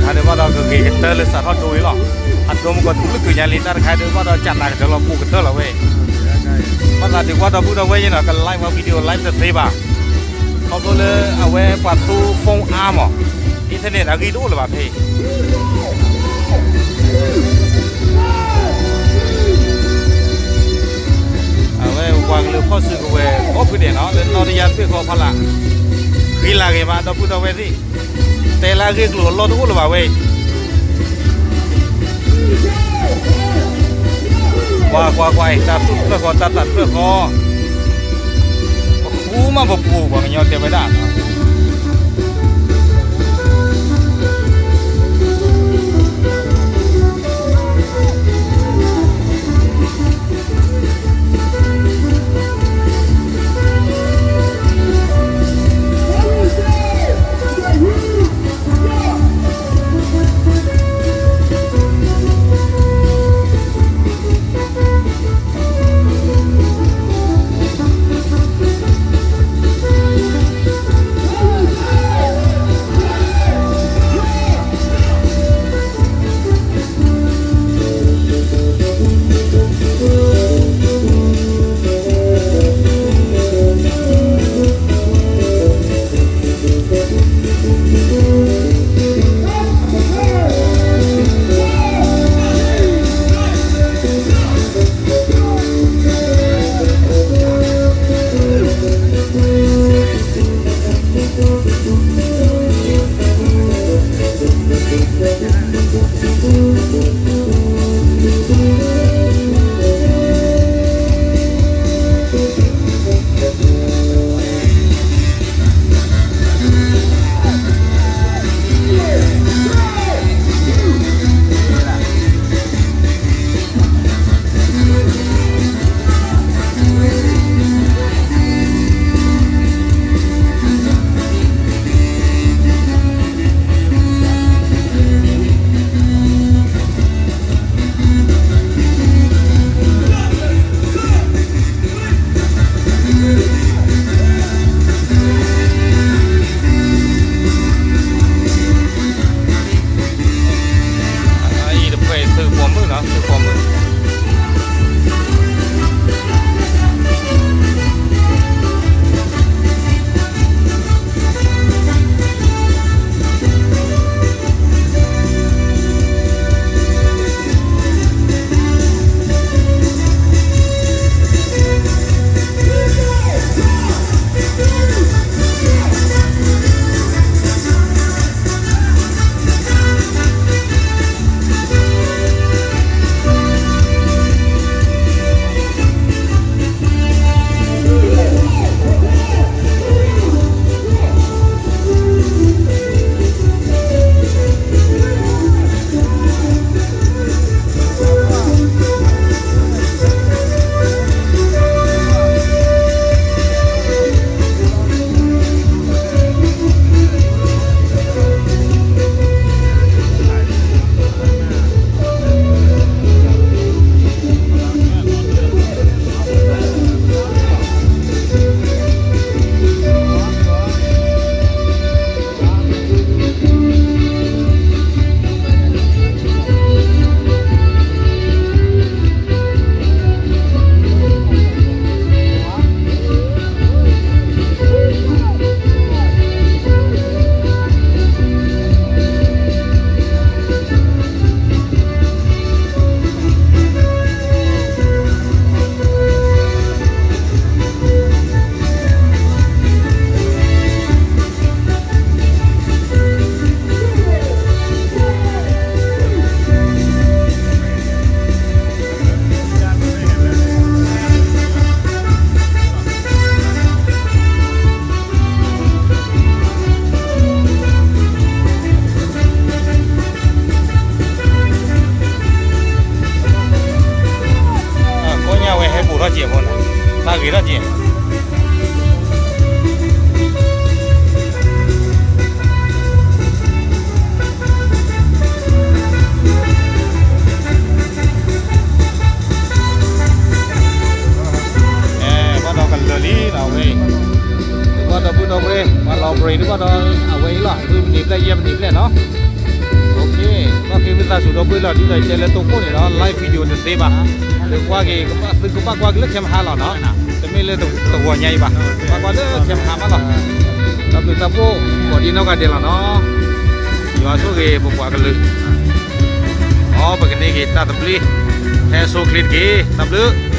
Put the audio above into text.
ဟးဒုးဘၣ်ဒီးကဂ့ၤကတၢၢ်လၢစးထီၣ်ဒိဝံၤလီၤ. အဒိမကီးထူလၢကုညါလံ တၢ်တခါဒုးဘၣ်ဒီးကနးကတၢၢ်လီၤ ပူၤကတၢၢ်လီၤဝဲ. ဘၣ်သးဒုးကွၢ်ဒီပုၢ်ဒီဝဲၢ်ယဲနီၤ က live ဝဲ video live တသ့ဘၣ်. ခီဖျိလၢအဝဲပှၤသူ phone အါမး internet အဂံၢ်တအိၣ်လၢၤဘၣ်ဖဲ အဝဲပှၤကလုာ်ဖီၣ်စုကဝဲၤကိးဖုဒဲးနီၤ လၢနီၢ်တယၢ်ပ့ၢ်ဃီဖီလာ် ဂ့ၤလၢဂ့ၤမး ဒီပုၢ်ဒီဝဲၢ်သ့ၣ် တဲလၢအဂ့ၢ်ကျိၤအလီၢ်တအိၣ်လၢၤဘၣ်ဝဲအံၤ. ကွၢ်ကွၢ်ကွၢ် တၢ်သူၣ်တဖျၢၣ်ဃီ တၢ်သးတဖျၢၣ်ဃီ ပဃူမးပပူၤ ပှၤကညီတဲဝဲဒၣ် အံၤတဖျၢၣ်အံၤ သုးပိာ်မုၣ်နီၤ သုးပိာ်မုၣ် ကိးညါဝဲဟဲဘူးထီၣ်ကဲးဖိန့ၣ်, ဘၣ်ဂ့ၤထီၣ်ကဲး. ဘၣ်ဒီးကလၢာ်လံနီၤဝဲ, ဘၣ်ဒီပုၢ်ဒီဝဲၢ် ပှၤလီၤဘြ့းဒုးဘၣ်ဒီးအဝဲအံၤလီၤ, ဒုးပနံာ်ဖျဲၣ်ယဲၢ်ပနံာ်ဖျဲၣ်နီၤ, အိ ကဲ, ဘၣ်ဃ့ဝံသးစူၤဒီပုၢ်ဝဲၢ်လီၤ. ဒ်သိးယတဲလၢတိခိၣ်န့ၣ်ဒီး live video တသ့ဘၣ်. သုကွၢ်က့ၤ, သုကဘၣ်ကွၢ်က့ၤလၢ camera လီၤနီၤ. တမ့ၢ်လၢတဂီၤညါအံၤဘၣ်. ဘၣ်ကွၢ်လၢ camera မးလီၤ. တၢ်ဘျုးတၢ်ဖှိၣ် ကိးဒံနီၢ်ဂၤဒဲးလီၤနီၤ. ယွၤဆိၣ်ဂ့ၤပပှၤကလုာ်. အိ ပကန့ၢ်က့ၤတၢ်သဘျ့ ဟဲဆိချ့တက့ၢ်. တၢ်ဘျုး.